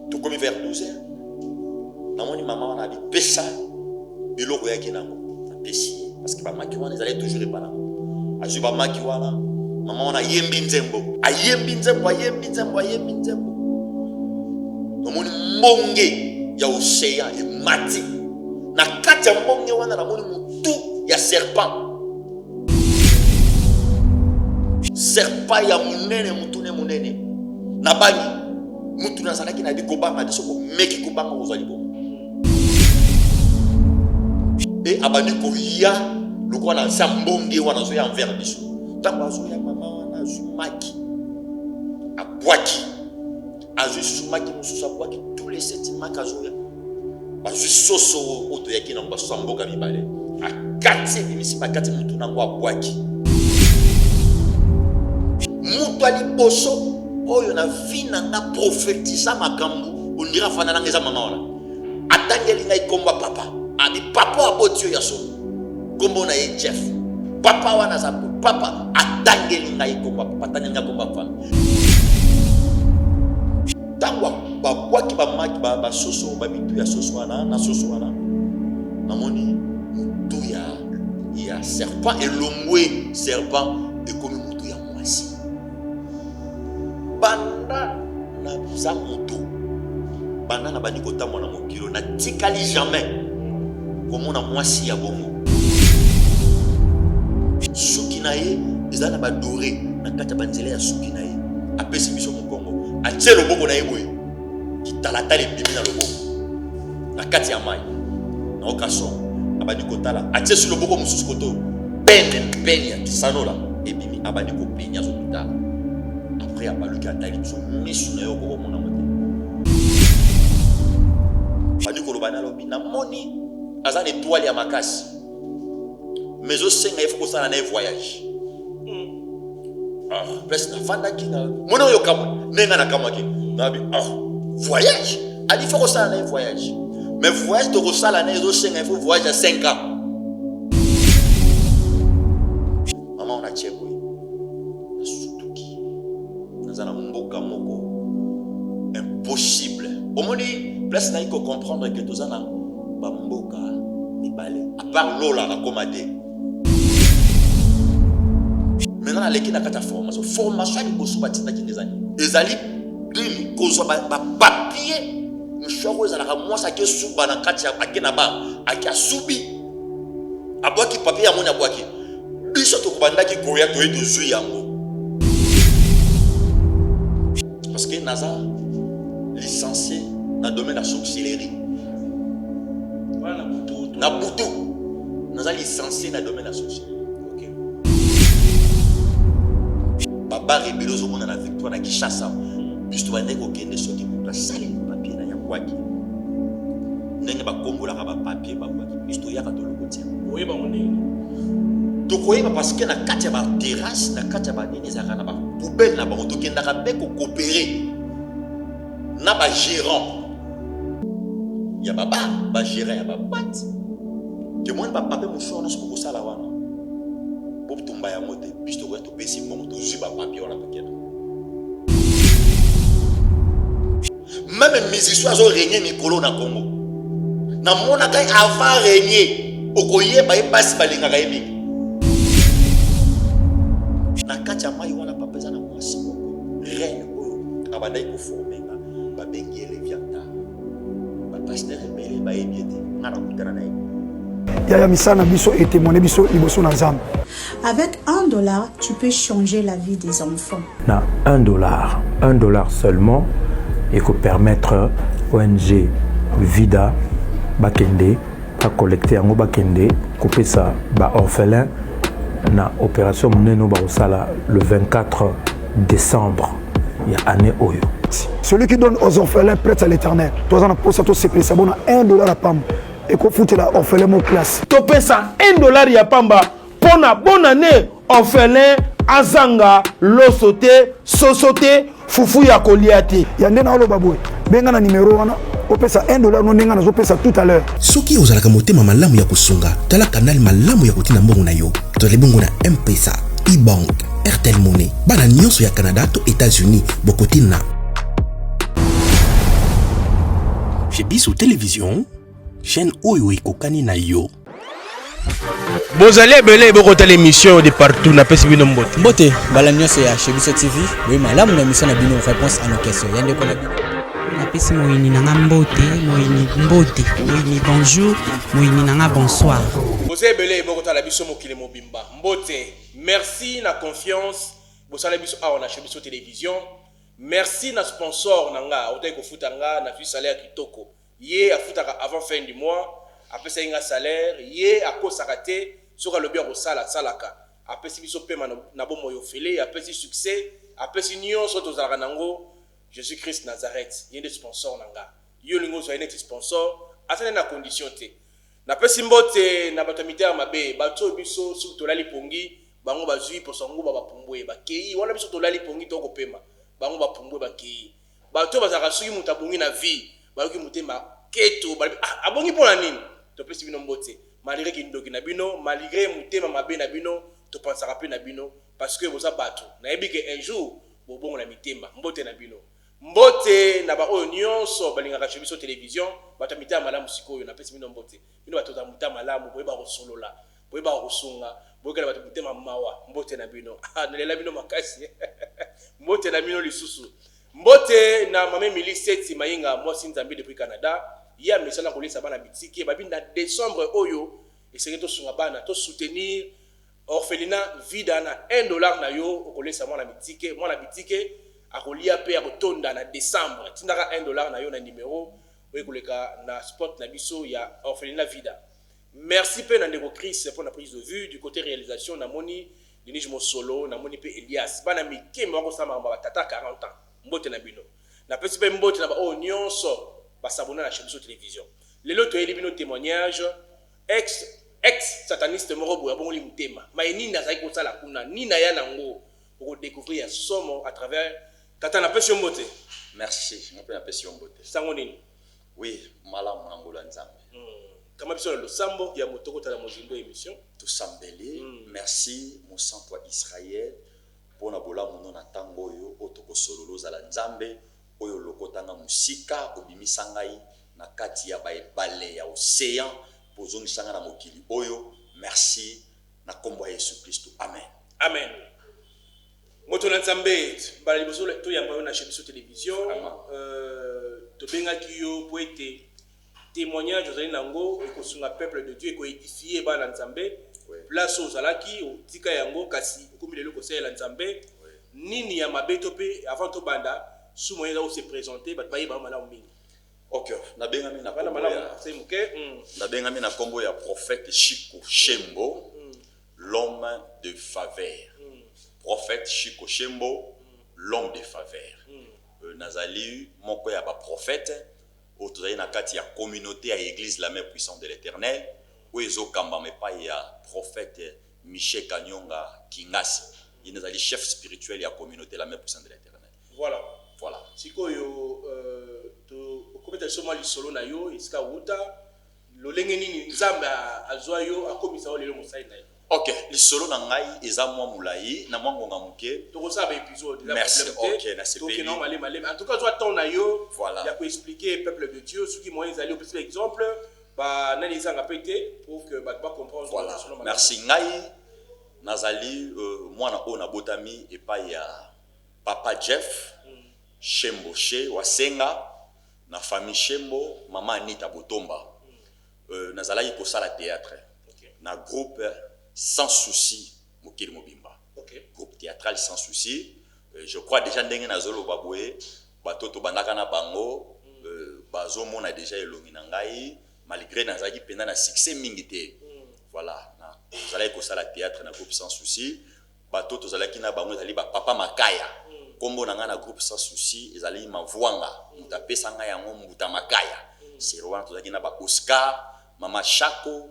Tokomi vers 12 heures, namoni mama wana abi pesa biloko oyaki nango, napesi ye parce que bamaki wana ezalaki toujours epa nango. Azwi bamaki wana, mama wana ayembi nzembo, ayembi nzembo, ayembi nzembo, ayembi nzembo. Namoni mbonge ya ocean emati na kati ya mbonge wana, namoni motu ya serpent, serpent ya monene, motu ne monene. Nabangi mutu nazalaki na kobanga te, soki omeki kobanga kozwa liboma. E abandi koya lokola na nse ya mbonge wana, azoya envers biso. Ntango azoya, mama wana azwi maki abwaki, azwi susu maki mosusu abwaki, tous les sept maki azoya, bazwi soso oyo toyaki nango, basoso ya mboka mibale, akati, ebimisi bakati motu nango abwaki. Moto ya liboso oyo na vie na nga prophetisa makambo ondira afanda nanga eza mama wana. Atangeli ngai kombo ya papa, abi papa aboti yo ya solo, kombo na ye Jeff, papa wana aza papa. Atangeli ngai kombo ya papa, atangeli ngai kombo ya famille. Ntango babwaki bamaki basoso, bamitu ya soso wana na soso wana, namoni motu ya ya serpent elongwe, serpent ekomi motu ya mwasi. Banda naza motu, banda nabandi kotambola na mokilo, natikali jamais komona mwasi ya bongo. Suki na ye eza na badore na kati ya banzela ya suki na ye. Apesi biso mokongo, atie loboko na ye boye, kitalatala ebimi na loboko na kati ya mai. Naoka son, abandi kotala, atie su loboko mosusu koto pene pene ya kisanola ebimi, abandi kopenya, azokotala. Après abaluki, atali biso, misu na ye okokomona ngo te. Abandi koloba, nalobi namoni aza na etoile ya makasi, mais osenga ye fo kosala na ye voyage. Ah, place nafandaki na mona oyo kamwe ndenge nakamwaki, nabi ah, voyage ali fo kosala na ye voyage, mais voyage tokosala na ye ezosenga ye fo voyage ya 5 ans. Mama wana atie boye, nasutuki, naza na mboka moko impossible. Omoni place nayi kocomprendre ke toza na bamboka mibale à part lola, nakoma te. Maintenant naleki na kati ya formation. Formation ya liboso batindaki nga ezali ezali nini? Kozwa bapapier mouchoir oyo ezalaka mwasi ake suba na kati ya ake na bar, ake asubi, abwaki papier, amoni abwaki. Biso tokobandaki koya, toye tozwi yango parce que naza licencié na domaine ya sorcellerie. Na butu naza licencié na domaine ya sorcellerie. Babar ebele ozomona na Victoire, na Kinshasa, biso tobandaki kokende. Soki moto asaleli papier na ya bwaki, ndenge bakombolaka bapapier babwaki, biso toyaka tolokoti yango. Oyeba ngo ndenge? Tokoyeba parce que na kati ya baterrasse, na kati ya banini, ezalaka na bapoubelle na bango. Tokendaka mpe kocoopérer na bagérant ya babar, bagérant ya baboîte. Temwani bapapier mosusu wana, soki bokosala wana, botumba yango te. Biso tokoya, topesi mbongo, tozwi bapapier wana, tokenda. Même musicien azo régner mikolo na Congo, namonaka ye avant régner, okoyeba ye, basi balingaka ye mingi. Na kati ya mai wana, papa, eza na mwasi moko reine oyo abandaki koformer nga, babengi ye Levianta. Bapasteur ebele bayebi ete nga nakutana na ye. Yaya, misala na biso etémoigne biso liboso na Nzambe. Avec 1 dollar, tu peux changer la vie des enfants. Na 1 dollar, 1 dollar seulement ekopermettre ONG Vida bakende bacollecte yango, bakende kopesa baorphelin na opération monene oyo bakosala le 24 décembre ya année oyo. Celui qui donne aux orphelins prête à l'Éternel. Toza na posa tosepelisa bona 1 dollar ya pamba ekofutela orphelin mo classe. Topesa 1 dollar ya pamba mpo na bonne année, orphelin azanga loso te, soso te, fufu ya kolia te. Ya nde naoloba boye, benga na numero wana, opesa 1 dollar no ndenge nazopesa tout à l'heure. Soki ozalaka motema malamu ya kosunga, tala canal malamu ya kotina mbongo na yo. Tozali bongo na M-Pesa, e-bank, Airtel Money. Bana nyonso ya Canada to États-Unis bokotina. Chez biso télévision, chaîne oyo ekokani na yo. Bozali ebele bokotala émission de partout, napesi bino mbote. Mbote mbala nyonso ya Chez Biso TV, boye malamu na émission na bino Réponse à nos questions ya ndeko na bino. Napesi moyini na nga mbote, moyini mbote, moyini bonjour, moyini na nga bonsoir. Boza ebele bokotala biso mokili mobimba, mbote, merci na confiance bosala biso awa na Chez Biso Télévision. Merci na sponsor na nga otaki kofuta nga, nazwi salaire kitoko. Ye afutaka avant fin du mois, apesaki nga salaire. Ye akosaka te, soki alobi akosala, asalaka. Apesi biso pema na bomoi ofele, apesi succès, apesi nyonso tozalaka nango. Jésus Christ Nazareth, ye nde sponsor na nga. Yo olingi ozwa ye neti sponsor, aza nde na condition te. Napesi mbote na bato ya mitema mabe, bato oyo biso soki tolali pongi, bango bazwi poso nguba bapumbwe bakei. Wana biso tolali pongi tokopema, bango bapumbwe bakei. Bato oyo bazalaka soki moto abongi na vie, bayoki motema keto, balobi ah, abongi mpo na nini? Topesi bino mbote malgré kindoki na bino, malgré motema mabe na bino, topansaka mpe na bino parce que boza bato. Nayebi ke un jour bobongola mitema. Mbote na bino, mbote na baoyo nyonso balingaka Chez Biso Télévision, bato ya mitema malamu. Sikoyo napesi bino mbote, bino bato ya motema malamu, boyeba kosolola, boyebaka kosunga, boyokela bato motema mawa. Mbote na bino, nalela bino makasi. Mbote na bino lisusu, mbote na mame Mili Seti Mayinga, mwasi Nzambe depuis Canada. Ye amesana kolesa bana bitike. Babi na décembre oyo esengeli tosunga bana, tosoutenir orphelinat Vida na 1 dollar na yo. Okolesa mwana bitike, mwana bitike akolia mpe akotonda na décembre. Tindaka 1 dollar na yo na numero oyo ekoleka na spot na biso ya orphelinat Vida. Merci mpe na ndeko Chris mpo na prise de vue. Du côté réalisation, namoni Denis Mosolo, namoni mpe Elias. Bana mike me bakosala makambo ya batata 40 ans. Mbote na bino. Napesi mpe mbote na baoyo nyonso basabona na Chez Biso Télévision. Lelo toyeli bino témoignage, ex ex sataniste moko boye abongoli motema. Maye nini azalaki kosala kuna, nini aya nango, okodécouvrir ya somo à travers tata. Napesi yo mbote. Merci, nga mpe napesi yo mbote. Sango nini? Oui, malamu na ngolu ya Nzambe. Kama biso na losambo ya moto kotala mozindo émission. Tosambeli. Merci, mosantu ya Israel, mpona bolamu no na ntango oyo oyo tokosolola. Ozala Nzambe oyo olokotanga mosika, obimisa ngai na kati ya baebale ya océan mpo ozongisa ngai na mokili oyo. Merci na nkombo ya Yesu Kristo, amen. Amen. Moto na Nzambe, mbala liboso toyamba yo na Chez Biso Télévision. Tobengaki yo po ete témoignage ozali nango ekosunga peuple de Dieu, ekoédifie bana Nzambe. Place oyo ozalaki, otika yango, kasi okomi lelo kosalela Nzambe. Nini ya mabe to mpe avant tobanda su moyen eza ose présenter, bato bayeba yo malamu mingi. Ok, nabengami na bana kombo malamu ya se moke. Nabengami na nkombo ya prophète Chico Shembo, l'homme de faveur. Prophète Chico Shembo, l'homme de faveur. Nazali moko ya baprophète oyo tozali na kati ya communauté ya église La Main Puissante de l'Éternel, oyo ezokambama epai ya prophète Michel Kanyonga Kingasi. Ye nazali chef spirituel ya communauté La Main Puissante de l'Éternel. Voilà. Voilà. Sikoyo okobeta biso mwa lisolo na yo, esika wuta, lolenge nini Nzambe azwa yo, akomisa yo lelo mosali na ye. Ok, lisolo na ngai eza mwa molai, na mwa ngonga moke. Tokosala baépisode. Merci, ok, nasepeli. Tokende malema malema. En tout cas, zwa temps na yo Voilà. ya koexpliquer peuple de Dieu. Soki moyen ezali, opesi baexemple banani ezanga mpe te pour que bato bacomprendre Voilà. lisolo malamu. Merci. Ngai nazali mwana oyo nabotami epai ya papa Jeff Shembo She Wasenga na famille Shembo, mama Anita Botomba. Nazalaki kosala théâtre na groupe Sans Souci mokili mobimba. Groupe théâtral Sans Souci. Je crois déjà ndenge nazoloba boye, bato tobandaka na bango bazomona déjà elongi na ngai, malgré nazalaki mpenza na succès mingi te. Voilà, tozalaki kosala théâtre na groupe Sans Souci. Bato tozalaki na bango ezali bapapa Makaya. Nkombo na ngai na groupe Sans Souci ezali Mavwanga, moto apesa ngai yango Mbuta Makaya. Sero wana tozalaki na baOscar, mama Chako.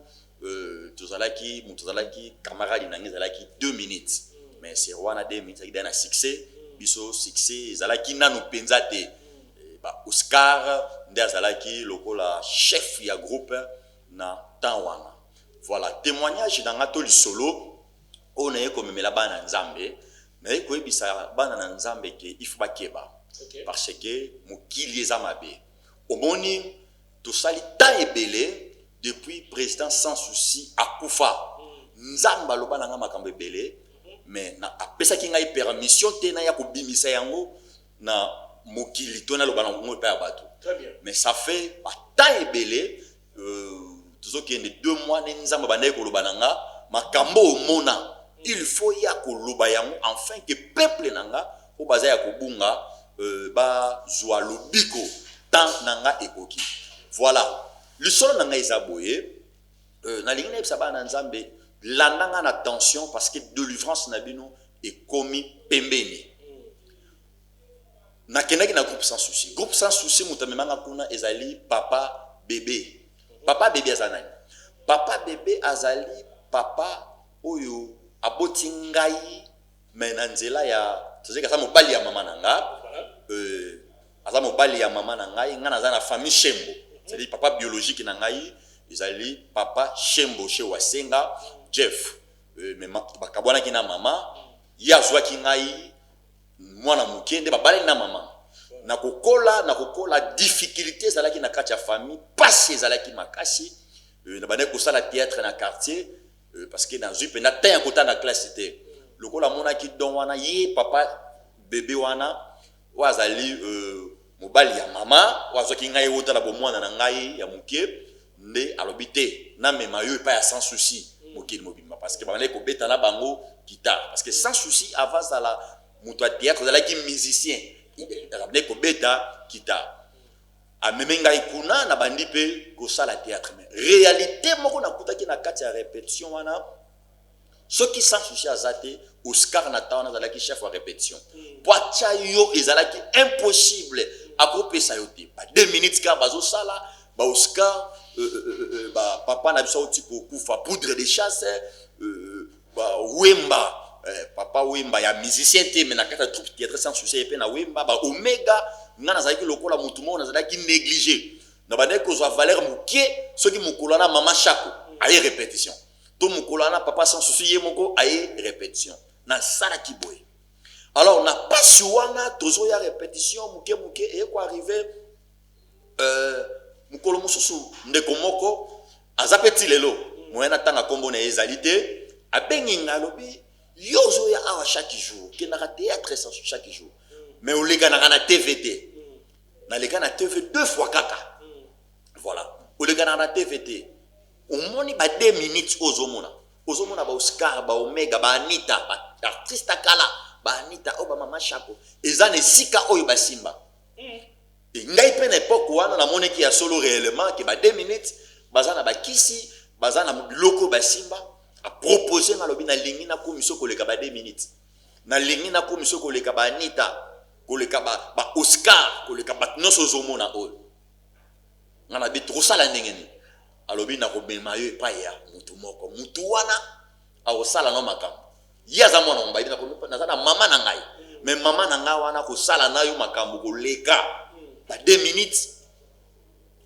Tozalaki, moto azalaki camarade na ngai ezalaki 2 minutes, mais sero wana 2 minutes ezalaki da na succès. Biso succès ezalaki nanu mpenza te. Ba Oscar nde azalaki lokola chef ya groupe na temps wana. Voilà témoignage na nga to lisolo oyo naye komemela bana na Nzambe. Naye koyebisa bana na Nzambe ke il faut bakeba, parce que mokili eza mabe. Omoni. Tosali temps ebele depuis président Sans Souci akufa. Nzambe aloba na nga makambo ebele, mais na apesaki ngai permission te naya kobimisa yango na mokili to naloba na yango epai ya bato. Mais ça fait ba temps ebele, tozokende 2 mois nde Nzambe abandaki koloba na nga makambo omona, il faut ya koloba yango enfin que peuple na nga oyo baza ya kobunga bazwa lobiko. Temps na nga ekoki. Voilà, lisolo na ngai eza boye. Nalingi nayebisa bana na Nzambe, landa nga na tension parce que délivrance na bino ekomi pembeni. Nakendaki na groupe Sans Souci. Groupe Sans Souci, moto amemanga kuna ezali Papa Bebe. Papa Bebe aza nani? Papa Bebe azali papa oyo aboti ngai, mais na nzela ya tozalaki, aza mobali ya mama na nga. Aza mobali ya mama na ngai. Ngai naza na famille Shembo, c'est-à-dire papa biologique na ngai ezali papa Shembo She Wasenga Jeff. Mais bakabwanaki na mama, ye azwaki ngai mwana moke nde babalani na mama. Na kokola, difficulté ezalaki na kati ya famille, pasi ezalaki makasi. Na bandaki kosala théâtre na quartier parce que nazwi mpenza temps ya kotanga classe te. Lokola amonaki don wana, ye Papa Bebe wana oyo azali mobali ya mama oyo azwaki ngai otala bomwana na ngai ya moke, nde alobi te namema yo epai ya Sans Souci mokili mobimba, parce que babandaki kobeta na bango guitare, parce que Sans Souci avant azala moto ya théâtre azalaki musicien, abandaki kobeta guitare. Amemi ngai kuna, na bandi mpe kosala théâtre. Mais réalité moko nakutaki na kati ya répétition wana, soki Sans Souci aza te, Oscar na ta wana azalaki chef ya répétition, po atya yo ezalaki impossible, akopesa yo te ba 2 minutes kaka bazosala. Baoscar, bapapa na biso auti kokufa, Poudre de Chasse, bawemba, Papa Wemba ya musicien te, mais na kati ya troupe théâtre Sans Souci ye mpe na Wemba, baomega. Nga nazalaki lokola motu moko nazalaki négligé, na bandaki kozwa valeur moke. Soki mokolo wana Mama Shako aye répétition to mokolo wana papa Sans Souci ye moko aye répétition, nasalaki boye. Alors na pasi wana, tozoya répétition moke moke, eye koarriver mokolo mosusu, ndeko moko aza mpe ti lelo, moye natanga nkombo na ye ezali te, abengi nga, alobi: "Yo ozoya awa chaque jour, okendaka théâtre chaque jour, mais olekanaka na TV te." Naleka na TV deux fois kaka. Voilà, olekanaka na TV te, omoni ba 2 minutes oyo ozomona, ozomona baoscar, baomega, baanita, baartiste akala, baanita oyo, bamama Shako, eza na esika oyo basimba. E ngai mpe na époque wana namonaki ya solo, réellement, ke ba 2 minutes baza na bakisi, baza na biloko oyo basimba. Apropose nga, alobi: "Nalingi nakomi so koleka ba 2 minutes, nalingi nakomi so koleka baanita, koleka baoscar, ba koleka bato nyonso ozomona oyo." Nga nabi: "Tokosala ndenge nini?" Alobi: "Nakobema yo epai ya motu moko, motu wana akosala no makambo." Ye aza mwana mobali, naza na mama na ngai, mais mama na ngai wana kosala na yo makambo koleka ba 2 minutes,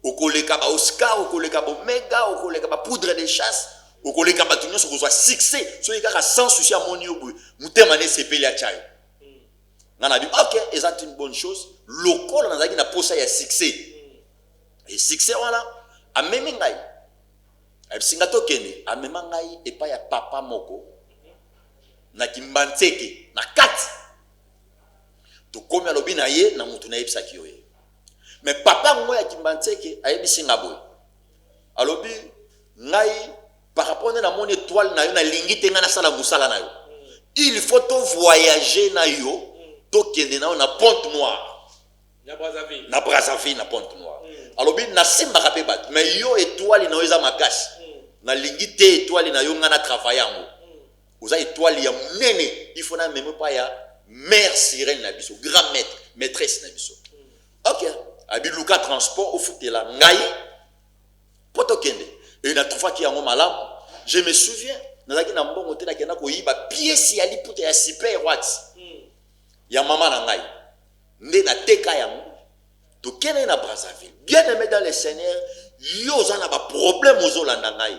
okoleka baoscar, okoleka bomega, okoleka bapoudre de chasse, okoleka bato nyonso, kozwa succès. Soki kaka Sans Souci amoni yo boye, motema na esepeli, atya yo." Nga nabi: "Ok, eza une bonne chose." Lokola nazalaki na posa ya succès, e succès wana amemi ngai, ayebisi nga tokende. Amema ngai epai ya papa moko na Kimbantseke na kati. Tokomi, alobi na ye na motu nayebisaki yo ye. Mais papa yango ya Kimbantseke ayebisi nga boye, alobi: "Ngai, par rapport nde namoni étoile na yo, nalingi te ngai nasala mosala na yo. Il faut tovoyage na yo, tokende na yo na Pointe Noire." Na Brazzaville? Na Brazzaville, na Pointe Noire. Alobi: "Nasimbaka mpe bato, mais yo étoile na yo eza makasi. Nalingi te étoile na yo ngai na travaille yango. Oza étoile ya monene, il faut nameme mpa ya mère sirène na biso, grand maître, maîtresse na biso." Ok, abi: "Luka transport, ofutela ngai mpo tokende." E natrouvaki yango malamu. Je me souviens, nazalaki na mbongo te, nakenda koyiba pièce ya liputa ya super wat ya mama na ngai, nde nateka yango, tokende na Brazzaville. Bien aimé dans le Seigneur, yo oza na baproblème, ozolanda ngai,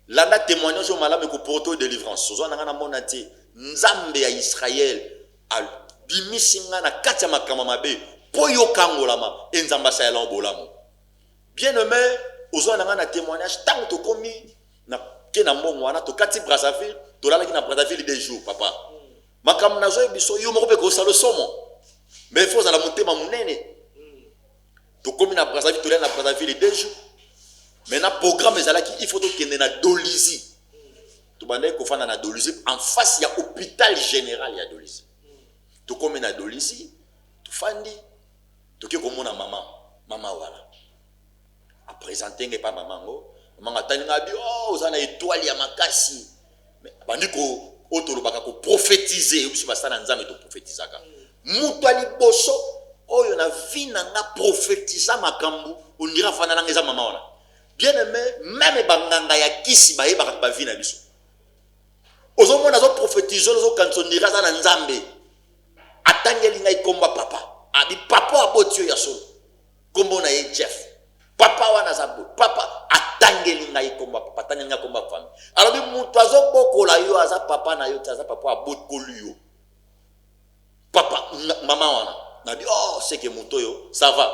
landa témoignage oyo malamu, ekoporte oyo délivrance. Ozwa na ngai, namona te Nzambe ya Israel abimisi ngai na kati ya makambo mabe mpo yokangolama. E Nzambe asalela bolamu. Bien aimé, ozwa na ngai na témoignage. Ntango tokomi na ke na mbongo wana, tokati Brazzaville, tolalaki na Brazzaville 2 jours. Papa, makambo nazoyebi biso, yo moko mpe kosala somo, mais faut ozala motema monene. Tokomi na Brazzaville, tolali na Brazzaville 2 jours. Maintenant, programme ezalaki, il faut tokende na Dolisie. Tobandaki kofanda na Dolisie, en face ya hôpital général ya Dolisie. Tokomi na Dolisie, tofandi, toke komona mama. Mama wana aprésenter ngai epa mama yango. Mama atali ngai, abi: "Oh, oza na étoile ya makasi." Mais abandi ko oyo tolobaka koprophétiser. Biso basala na Nzambe, toprophétisaka. Moto ya liboso oyo na vie na nga prophétisa makambo ondira afanda nanga eza mama wana. Bien aimé, même banganga ya kisi bayebaka bavie na biso. Ozomona, azoprophétise, ozokanisa ondira aza na Nzambe. Atangeli ngai komba papa, abi: "Papa aboti oyo ya solo, kombo na ye Jeff. Papa wana aza boye." Papa atangeli ngai komba papa, atangeli ngai komba famille. Alobi: "Moto azobokola yo aza papa na yo te, aza papa abokoli yo." Papa, mama wana nabi: "Oh, seke moto oyo, ça va."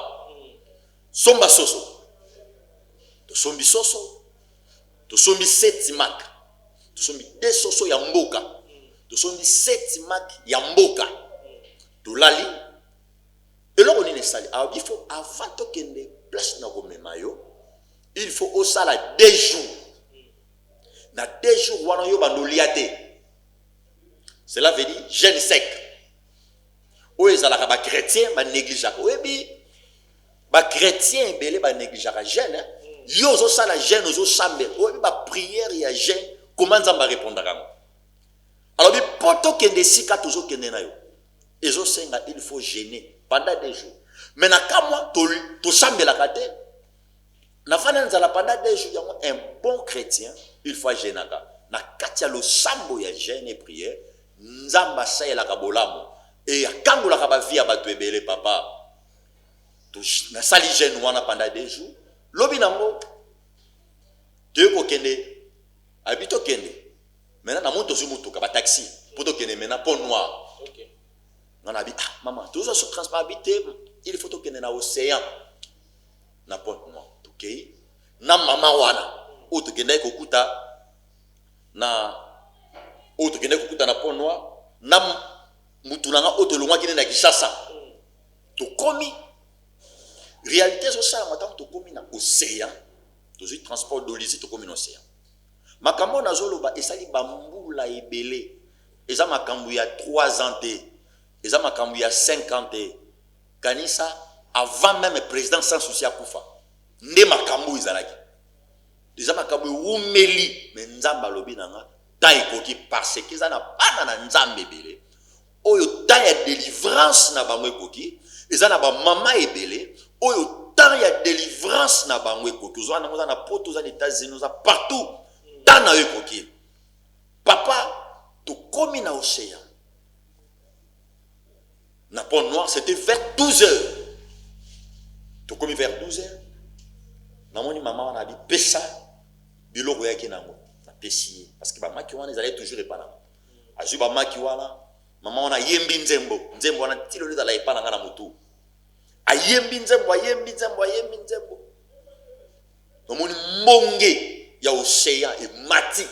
Somba soso, tosombi soso, tosombi sept mak, tosombi de soso ya mboka, tosombi sept mak ya mboka. Tolali. Eloko nini esali? Il faut, avant tokende place na komema yo, il faut osala 2 jours. Na 2 jours wana, yo bando olia te. Cela veut dire jeûne sec oyo ezalaka bachrétien banégligeaka. Oyebi, bachrétien ebele banégligeaka jeûne. Yo ozosala jeûne, ozosambela, oyebi baprière ya jeûne, koma Nzambe arépondaka yango. Alobi: mpo tokende esika tozokende na yo, ezosenga il faut jeûner pendant 2 jours. Mais na kamwa, tosambelaka te, nafandi na nzala pendant 2 jours. Yango, un bon chrétien, il faut ajeûnaka. Na kati ya losambo ya jeûne et prière, Nzambe asalelaka bolamu e akangolaka bavie ya bato ebele. Papa, nasali jeûne wana pendant 2 jours. Lobi nango toyei kokende. Abi tokende maintenant, namoni tozwi motuka, bataxi, mpo tokende maintenant Pont Noir. Nga na abi: "Ah mama, tozwa so transport." Abi: "Te, il faut tokende na Océan, na Pont Noir." Tokei na mama wana oyo tokendaki kokuta na oyo tokendaki kokuta na Pont Noir, na mutu na nga oyo tolongwaki nde na Kinshasa. Tokomi, réalité ezosalama. Ntango tokomi na Océan, tozwi transport Dolisie, tokomi na Océan. Makambo oyo nazoloba esali bambula ebele. Eza makambo ya 3 ans te, eza makambo ya 5 ans te. Kanisa, avant même président Sans Souci akufa, nde makambo oyo ezalaki. Eza makambo ewumeli, mais Nzambe alobi na nga temps ekoki, parce que eza na bana na Nzambe ebele oyo temps ya délivrance na bango ekoki. Eza na bamama ebele oyo temps ya délivrance na bango ekoki. Ozwa nango, oza na Poto, oza na États-Unis, oza partout, temps na yo ekoki. Papa, tokomi na Océan, na Pont Noir, c'était vers 12 heures. Tokomi vers 12 heures, namoni mama wana abi: "Pesa biloko oyaki nango." Napesi ye, parce que bamaki wana ezalaki toujours epa nango. Azwi bamaki wana. Mama wana ayembi nzembo. Nzembo wana ti lelo ezala epa na nga na motu. Ayembi nzembo, ayembi nzembo, ayembi nzembo. Namoni mbonge ya océan emati.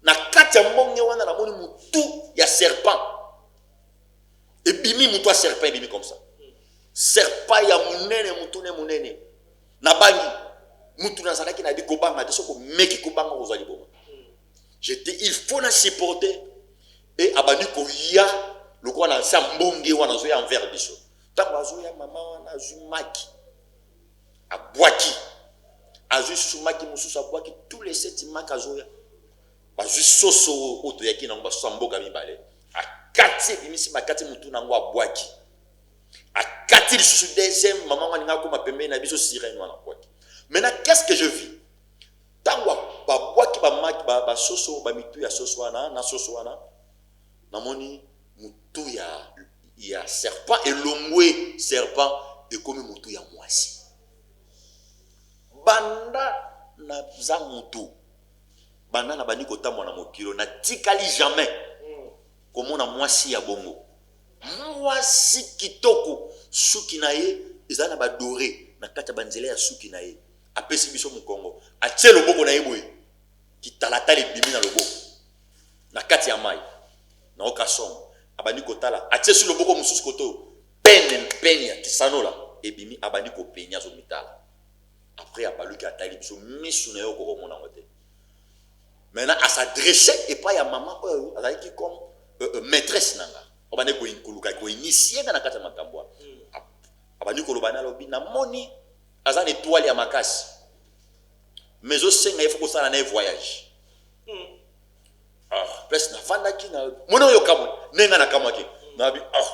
Na kati ya mbonge wana, namoni motu ya serpent ebimi. Motu ya serpent ebimi comme ça, serpent ya monene, motu ne monene. Nabangi. Mutu nazalaki nayebi kobanga te. Soki omeki kobanga, kozwa liboma. J'étais, il faut na supporter. E abandi koya lokola na se ya mbonge wana, azoya envers biso. Ntango azoya, mama wana azwi maki, abwaki, azwi susu maki mosusu, abwaki, tous les sept maki. Azoya, bazwi soso oyo toyaki nango, basoso ya mboka mibale. Akati, ebimisi bakati motu nango, abwaki, akati lisusu deuxième. Mama wana alingi akóma pembeni na biso, sirène wana abwaki. Maintenant, qu'est-ce que je vis? Ntango babwaki bamaki, basoso, bamitu ya soso wana na soso wana, namoni motu ya serpent elongwe. Serpent ekomi motu ya mwasi. Banda naza motu, banda na bandi kotambola na mokilo, natikali jamais komona mwasi ya bongo. Mwasi kitoko, suki na ye eza na badoré na kati ya banzela ya suki na ye. Apesi biso mokongo, atie loboko na ye boye, kitalatala ebimi na loboko na kati ya mai. Naoka somo. Abandi kotala, atie su loboko mosusu koto oyo, pene pene ya kisanola ebimi, abandi kopenya, azomitala. Après abaluki, atali biso, misu na ye okoki komona yango te. Maintenant as'adresse epai ya mama oyo azalaki comme maîtresse na nga, abandi koluka koinitie nga na kati ya makambo wana. Abandi koloba na alobi, namoni aza na étoile ya makasi, mais ezosenga ye fo kosala na ye voyage. Ah, place nafandaki na moni oyo kamwe ndenge nga nakamwaki, nabi ah,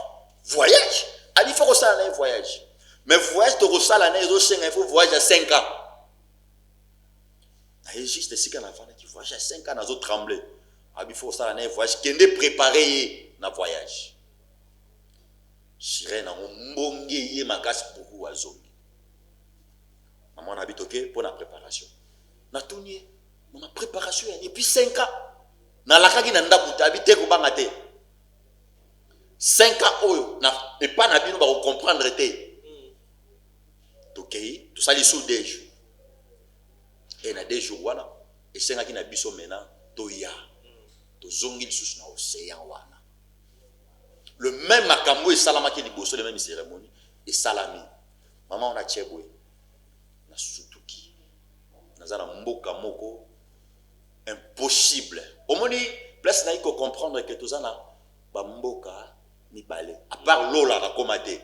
voyage ali fo kosala na ye voyage, mais voyage tokosala na ye ezosenga ye fo voyage ya 5 ans. Naye juste esika nafandaki, voyage ya 5 ans, nazotremble. Abi fo kosala na ye voyage, kende prépare ye na voyage. Sirene yango mbonge ye makasi buku azongi. Mama na bi toke mpo na préparation. Natuni ye, mama, préparation ya et puis 5 ans nalakaki na ndako te? Abi te, kobanga te, 5 ans oyo na epa na bino bakocomprendre te. Tokei, tosali su 2 jours e na 2 jours wana esengaki na biso maintenant toya, tozongi lisusu na océan wana. Le même makambo esalamaki liboso, le même cérémonie esalami. Mama wana atie boye, nasutuki, naza na mboka moko impossible. Omoni place nayi kocomprendre ke toza na bamboka mibale à part lola nakoma te,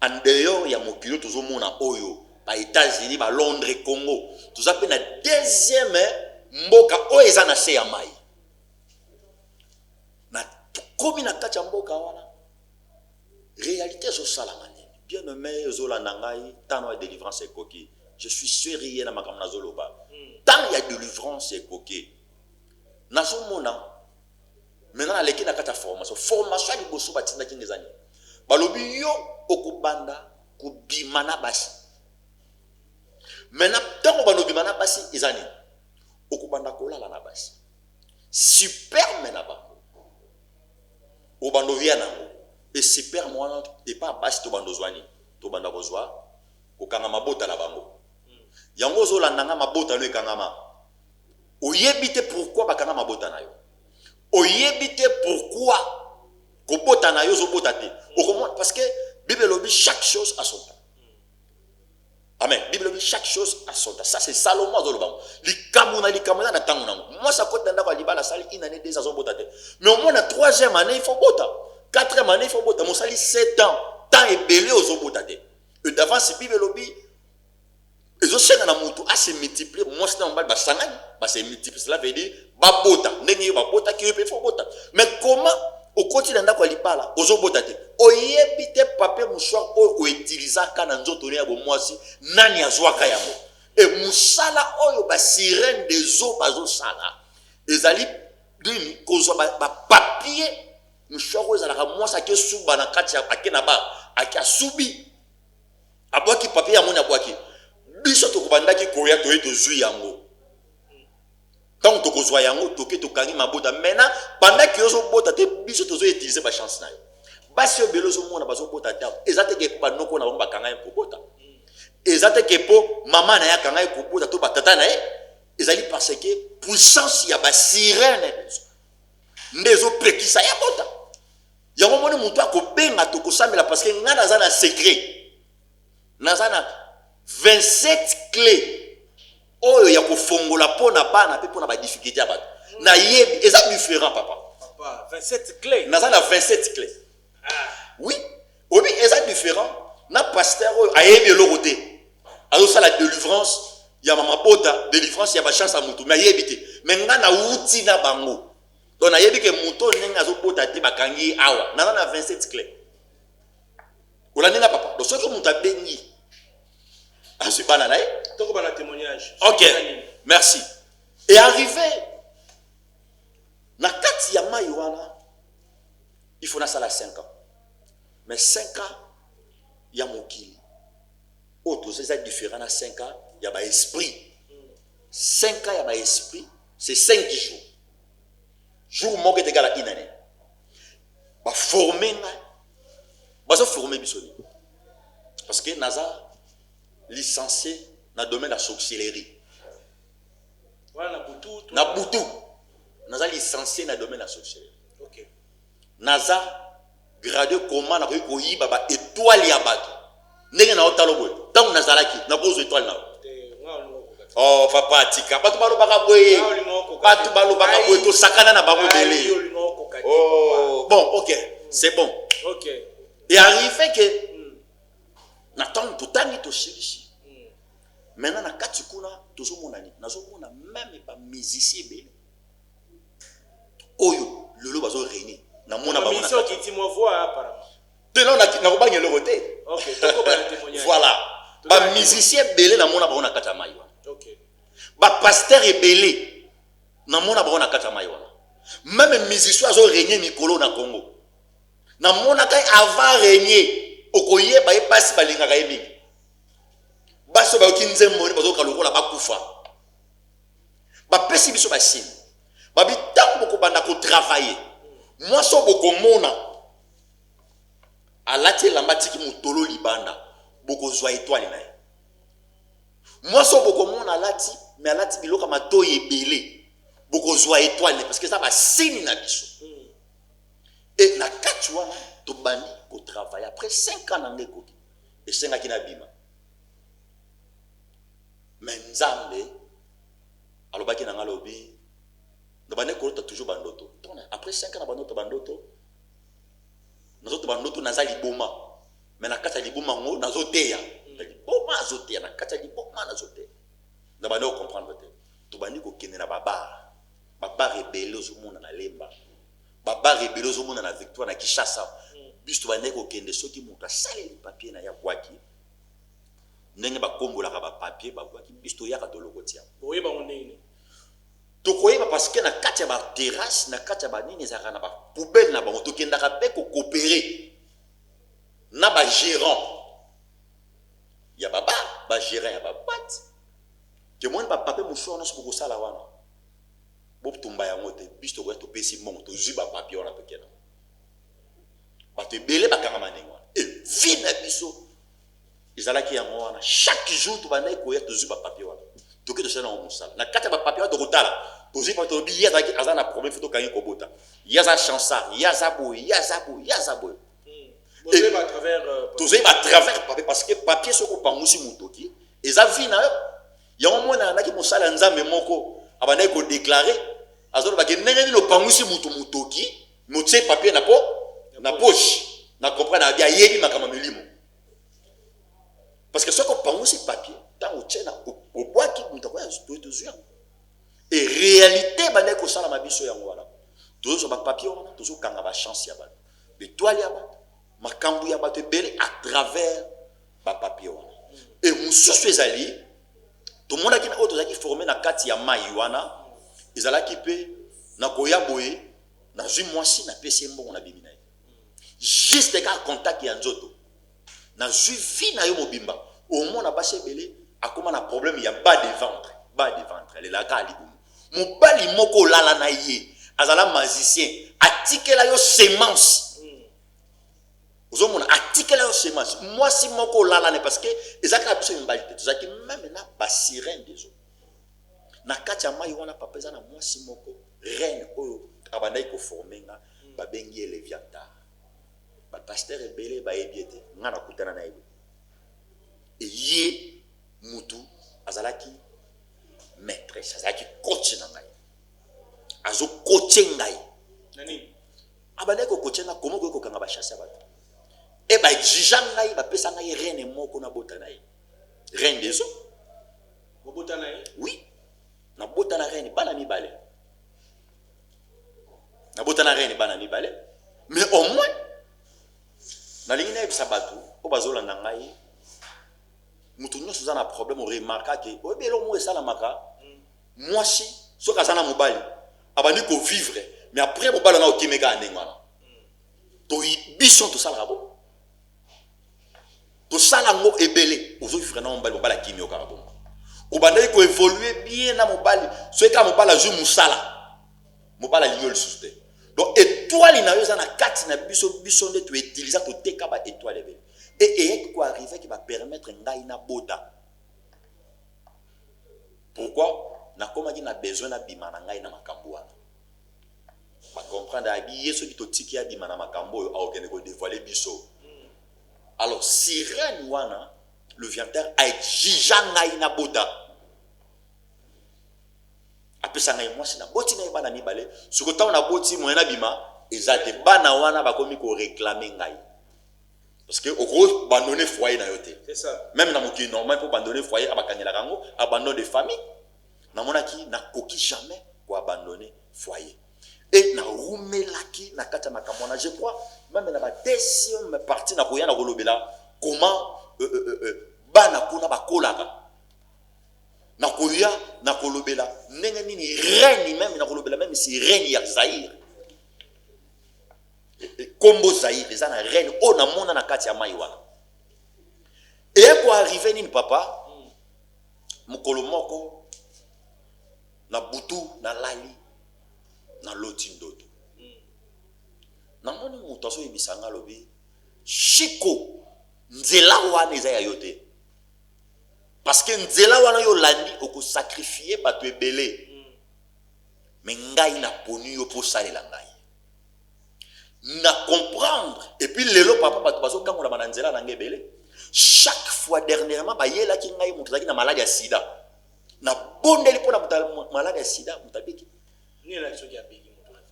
en dehors ya mokili oyo tozomona oyo, ba États-Unis, ba Londres, Congo, toza mpe na deuxième mboka oyo eza na se ya mai. Na tokomi na kati ya mboka wana, réalité ezosalama nini? Bien aimé ezolanda ngai, ntango ya délivrance ekoki. Je suis sérieux na makambo nazoloba. Ntango ya délivrance ekoki. Nazomona maintenant naleki na kati ya formation. Formation ya liboso batindaki nga eza nini? Balobi yo okobanda kobima na basi. Maintenant ntango banda obima na basi, eza nini? Okobanda kolala na basi, sperme na bango obanda oya nango. E sperme wana epa basi, tobanda ozwa nini? Tobanda kozwa kokanga mabota na bango. Yango ozolanda nga, mabota no ekangama, oyebi te pourquoi bakanga mabota na yo, oyebi te pourquoi kobota na yo ozobota te. Okomona, parce que Bible elobi chaque chose à son temps. Amen. Bible elobi chaque chose à son temps. Ça, c'est Salomon azoloba. Likambo na likambo eza na ntango nango. Mwasi akoti na ndako ya libala, asali une année, 2 ans, azobota te, mais omona troisième année il faut bota, quatrième année il faut bota. Mosali 7 ans, temps ebele ozobota te. Et d'avance Bible elobi ezosenga na motu ase multiplier. Mwasi na mobali basangani, base multiplier, cela veut dire babota. Ndenge yo babotaki, yo mpe faut bota. Mais comment okoti na ndako ya libala, ozobota te, oyebi te papier mouchoir oyo outilisaka na nzoto no ya bomwasi, nani azwaka yango? E mosala oyo basirène des eaux bazosala ezali nini? Kozwa bapapier mouchoir oyo ezalaka mwasi ake suba na kati, ake na bar, ake asubi, abwaki papier ya moni, abwaki. Biso tokobandaki koya, toye, tozwi yango. Ntango tokozwa yango, toke, tokangi mabota. Maintenant, pendant ke ozobota te, biso tozoutilize bachance na yo. Basi oyo ebele ozomona bazobota te, eza te ke mpo banoko na bango bakanga ye kobota, eza te ke mpo mama na ye akanga ye kobota to batata na ye. Ezali parce que puissance ya basirene nde ezopekisa ye bota. Yango moni moto akobenga, tokosambela, parce que ngai naza na secret, naza na 27 clé oyo ya kofongola mpo na bana mpe mpo na badifficulté ya bato. Nayebi eza différent, papa. Papa, 27 clé? Naza na 27 clé, oui. Oyebi, eza différent na pasteur oyo ayebi eloko te, azosala délivrance ya mamabota, délivrance ya bachance ya motu, mais ayebi te. Mais nga nauti na bango, donc nayebi ke moto oyo ndenge azobota te, bakangi ye awa. Naza na 27 clé. Olandi nga, papa? Donc soki moto abengi, azwi bana na ye. Tokobana témoignage. Ok, merci. Et arrivé na kati ya mai wana, il faut nasala 5 ans. Mais 5 ans ya mokili oyo toza eza différent na 5 ans ya baesprit. 5 ans ya baesprit, c'est 5 jours. Jour moko est égal à une année. Baforme ngai, bazoforme biso nini? Parce que naza licencié. Na domaine ya sorcellerie. Wana na butu? Na butu, naza licencié na domaine ya sorcellerie. Naza gradué comment nakoki koyiba ba étoile ya bato. Ndenge na otala boye, ntango nazalaki nakozwa étoile na yo. Oh papa, tika. Bato balobaka boye, bato balobaka boye, tosakana na bango ebele. Oh bon, ok, c'est bon. Et arrivé que na ntango totangi, tosilisi, maintenant na kati kuna tozomona nini? Nazomona même bamusicien ebele oyo lelo bazorégner, namona bango na kati. Okiti mwa voix apparemment. Te, non, nakobanga eloko te. Ok, tokobana témoignage. Voilà, bamusicien ebele namona bango na kati ya mai wana. Bapasteur ebele namona bango na kati ya mai wana. Même musicien azorégner mikolo na Congo, namonaka ye avant régner. Okoyeba ye, basi balingaka ye mingi. Basi oyo bayoki nzembo nde bazoyoka lokola bakufa. Bapesi biso basigne, babi ntango bokobanda kotravailler, mwasi oyo bokomona alati elamba, atiki motolo libanda, bokozwa étoile na ye. Mwasi oyo bokomona alati, me alati biloko ya matoi ebele, bokozwa étoile, parce que eza basigne na biso. E na kati wana tobandi kotravailler. Après 5 ans na ngai ekoki, esengaki nabima, me Nzambe alobaki na ngai, alobi nabandi kolota toujours bandoto. Tona après 5 ans na bandoto, bandoto nazota, bandoto naza liboma, me na kati ya liboma yango nazoteya na liboma, azoteya na kati ya liboma, nazoteya. Na bandi kocomprendre te. Tobandi kokende na babar, babar ebele ozomona na Lemba, babar ebele ozomona na Victoire, na Kinshasa. Biso tobandaki kokende, soki moto asaleli papier na ye, abwaki, ndenge bakombolaka bapapier, babwaki, biso toyaka, tolokoti yango. Boyeba ngo ndenge nini? Tokoyeba parce que na kati ya baterrasse, na kati ya banini, ezalaka na bapoubelle na bango. Tokendaka mpe kocoopérer na bagérant ya babar, bagérant ya baboîte. Temoni bapapier mosusu wana nyonso bokosala wana, botumba yango te. Biso tokoya, topesi mbongo, tozwi bapapier wana, tokenda. Bato ebele bakangama ndenge wana. E vie na biso ezalaki yango wana. Chaque jour tobandaki koya, tozwi bapapier wana, toke, tosala yango mosala. Na kati ya bapapier wana tokotala, tozwi papier, tolobi ye azalaki, aza na problème, faut tokangi kobota, ye aza chansard, ye aza boye, ye aza boye, ye aza boye. Bozoyeba à travers Tozoyeba à travers papier, parce que papier, soki opangusi motoki, eza vie na yo. Yango mwana alandaki mosala ya Nzambe moko, abandaki kodéclarer, azolobaki ndenge nini opangusi motu motoki, motie papier na poche. Na comprendre abi ayebi makambo ya milimo, parce que soki opangusi papier, ntango otie na obwaki, moto akoya, tozwi yango. E réalité bandaki kosalama biso yango wana. Tozozwa bapapier wana, tozokanga bachance ya bato, betoile ya bato, makambo ya bato ebele à travers bapapier wana. E mosusu ezali, tomonaki na oyo tozalaki formé na kati ya mai wana, ezalaki mpe na koya boye, nazwi mwasi, napesi ye mbongo, nabimi na ye, juste kaka contact ya nzoto, nazwi vie na yo mobimba. Omona basi ebele akóma na problème ya bas de ventre, bas de ventre, alelaka libumu. Mobali moko olala na ye, azala magicien, atikela yo semence. Ozomona, atikela yo semence. Mwasi moko olala ne, parce que eza kaka biso mibali te, tozalaki même na basirène des eaux na kati ya mai wana. Papa, eza na mwasi moko reine oyo abandaki koformer nga, babengi ye Leviatar. Bapasteur ebele bayebi ete nga nakutana na ye. Eye mutu azalaki maîtresse, azalaki coach na ngai, azocoacher ngai. Nani? Abandaki kocoacher nga komo koki kokanga bachance ya bato. E baexiger ngai, bapesa ngai reine moko, nabota na ye, reine des eaux. Bobota na ye? Oui, nabota na reine bana mibale, nabota na reine bana mibale. Mais au moins nalingi nayebisa bato oyo bazolanda ngai, moto nyonso oza na problème, oremarquer ke oyebi eloko moko esalamaka. Mwasi soki aza na mobali, abandi kovivre, mais après mobali wana okimeka ya ndenge wana. Biso tosalaka bo, tosala yango ebele. Ozovivre na mobali, mobali akimi yo kaka bongo. Obandaki koévoluer bien na mobali, soki kaka mobali azwi mosala, mobali alingi yo lisusu te. Donc étoile na yo eza na kati na biso. Biso nde toutiliser, toteka baétoile ebele. E eyaki koarriver ke bapermettre ngai nabota. Pourquoi nakomaki na besoin nabima na ngai na makambo wana? Ba comprendre abi ye soki totiki abima na makambo oyo akokende ko devoiler biso. Alors sirène wana le vianteur a exigea ngai nabota. Apesa ngai mwasi naboti na ye bana mibale. Siko ntango naboti moyen nabima eza te. Bana wana bakomi ko réclamer ngai. Parce que oko abandonner foyer na yo te. C'est ça. Même na mokili normal pour abandonner foyer abakangelaka yango abandon de famille. Namonaki nakoki jamais ko abandonner foyer. Et narumelaki na kati ya makambo wana. Je crois même na ba deuxième partie nakoya na kolobela comment bana kuna bakolaka. Nakoya na kolobela ndenge nini règne même nakolobela même si règne ya Zaïre. Kombo Zaïre eza na règne oyo namona na kati ya mai wana. Eye ko arrive nini papa? Mokolo moko na butu nalali naloti ndoto. Namoni moto azoyebisa nga alobi Chico nzela wana eza ya yo te. Parce que nzela wana yo olandi okosacrifier bato ebele. Mais ngai naponi yo mpo osalela ngai. Na comprendre et puis lelo papa bato bazokangolama na nzela na ngai ebele. Chaque fois dernièrement bayelaki ngai moto azalaki na maladi ya sida. Nabondeli mpo na moto ya maladi ya sida, moto abiki.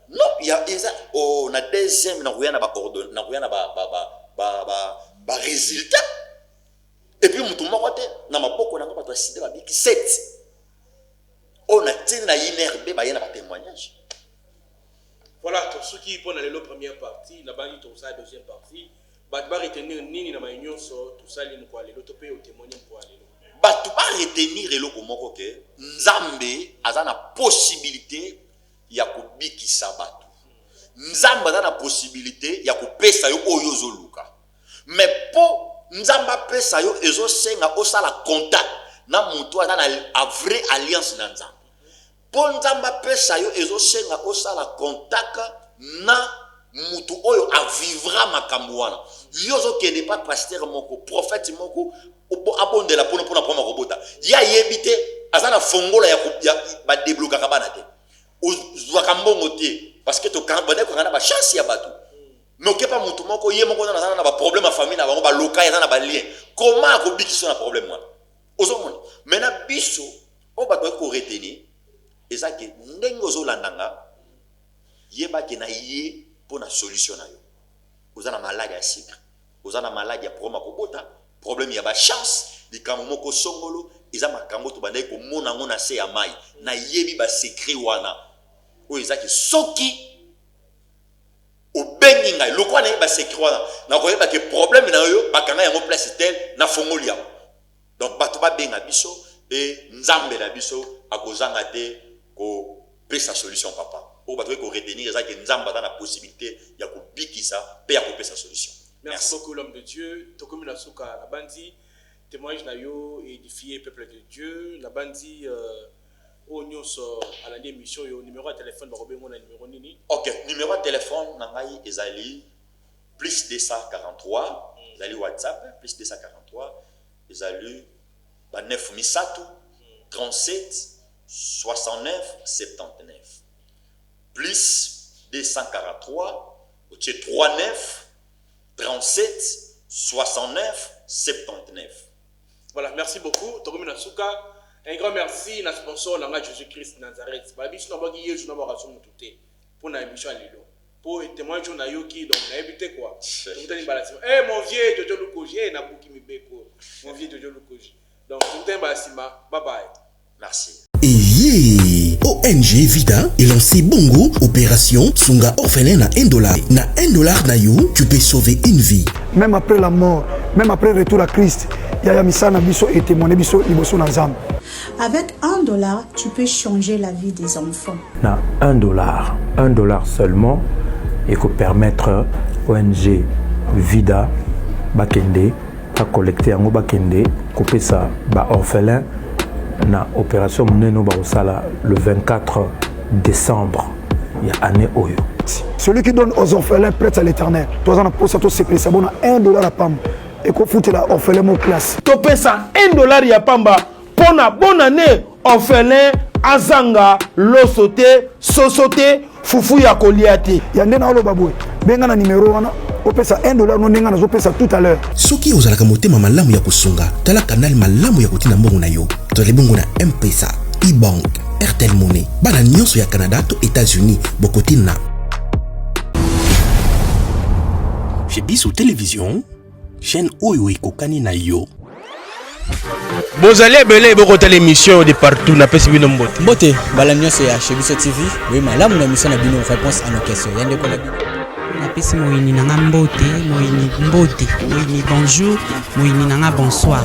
Non, ya eza oh, na deuxième nakoya na ba ordon nakoya na ba ba ba ba ba, ba résultat. Et puis moto moko te na maboko na ngai bato ya sida babiki 7. Oyo natindi na INRB baye na ba témoignage. Voilà, tosuki mpo na lelo première partie, nabangi tokosala deuxième partie. Bato ba retenir nini na maye nyonso tosali mokolo ya lelo to mpe otémoigne mokolo ya lelo? Bato ba retenir eloko moko ke Nzambe aza na possibilité ya kobikisa bato. Nzambe aza na possibilité ya kopesa yo oyo ozoluka. Mais po Nzambe apesa yo ezosenga osala contact na moto aza na vraie alliance na Nzambe. Po Nzambe apesa yo ezosenga osala contact na mutu oyo a vivra makambo wana. Yo ozokende pa pasteur moko, prophète moko abondela pona pona problème ya kobota. Ye ayebi te, aza na fongola ya, ya ba deblokaka bana te. Ozwaka mbongo te parce que tokanga kokanga na ba chance ya bato. Mais okepa mutu moko ye moko aza na ba problème ya famille na bango baloka ye aza na ba lien. Comment akobikisa na problème wana? Ozomona? Maintenant biso oyo bato bakoki ko retenir eza ke ndenge ozolanda nga yeba ke na ye mpo na solution na yo. Oza na maladi ya sucre, oza na maladi ya problème ya kobota, problème ya ba chance, likambo moko songolo, eza makambo tobandaki komona yango na se ya mai. Nayebi ba secret wana oyo eza ke soki obengi ngai lokola nayebi ba secret wana nakoyeba ke problème na yo bakanga yango place tel nafongoli yango. Donc bato babenga biso et Nzambe na biso akozanga te kopesa solution papa. Oyo bato ko retenir eza ke Nzambe aza na possibilité ya kobikisa pe ya kopesa solution. Merci beaucoup l'homme de Dieu. Tokomi na suka na bandi témoignage na yo édifier peuple de Dieu na bandi oyo nyonso alandi émission yo numéro ya téléphone bakobengo na numéro nini? OK, numéro ya téléphone na ngai ezali plus 243 ezali WhatsApp plus 243 ezali ba 9 misato 37 69 79 plus 243 otie 3 9 37 69 79. Voilà, merci beaucoup. Tokomi na suka. Un grand merci na sponsor na nga Jésus-Christ Nazareth. Ba biso na baki Yesu na baka so mutu te. Pona émission ya lelo. Po témoignage oyo nayoki donc nayebi te quoi. Tokutani mbala sima. Eh mon vieux Jojo Lukoji, eh nabuki mibeko. Mon vieux Jojo Lukoji. Donc tokutani mbala sima. Bye bye. Merci. Eyee! ONG Vida e lancé bongo opération Sunga orphelin na 1 dollar. Na 1 dollar na yo, tu peux sauver une vie. Même après la mort, même après retour à Christ, yaya misala na biso e témoigner biso liboso na Nzambe. Avec 1 dollar, tu peux changer la vie des enfants. Na 1 dollar, 1 dollar seulement eko permettre ONG Vida bakende ba collecter yango bakende kopesa ba orphelins na opération monene oyo bakosala le 24 décembre ya année oyo. Celui qui donne aux orphelins prête à l'Éternel. Toza na posa tosepelisa bona 1 dollar ya pamba ekofutela orphelin mo classe. Topesa 1 dollar ya pamba pona bonne année. Orphelin azanga loso te, soso te, fufu ya kolia te. Ya nde naoloba boye, benga na numero wana, opesa 1 dollar no ndenge nazopesa tout à l'heure. Soki ozalaka motema malamu ya kosunga, tala kanal malamu ya kotinda mbongo na yo. Tozali bongo na M-Pesa, e-bank, Airtel Money. Bana nyonso ya Canada to États-Unis bokotinda. Chez biso télévision, chaîne oyo ekokani na yo. Bozali ebele bokotala émission de partout, napesi bino mbote. Mbote bala nyonso ya Chez Biso TV, boye malamu na émission na bino Réponse à nos questions, ya ndeko na bino. Napesi moyini na nga mbote, moyini mbote, moyini bonjour, moyini na nga bonsoir.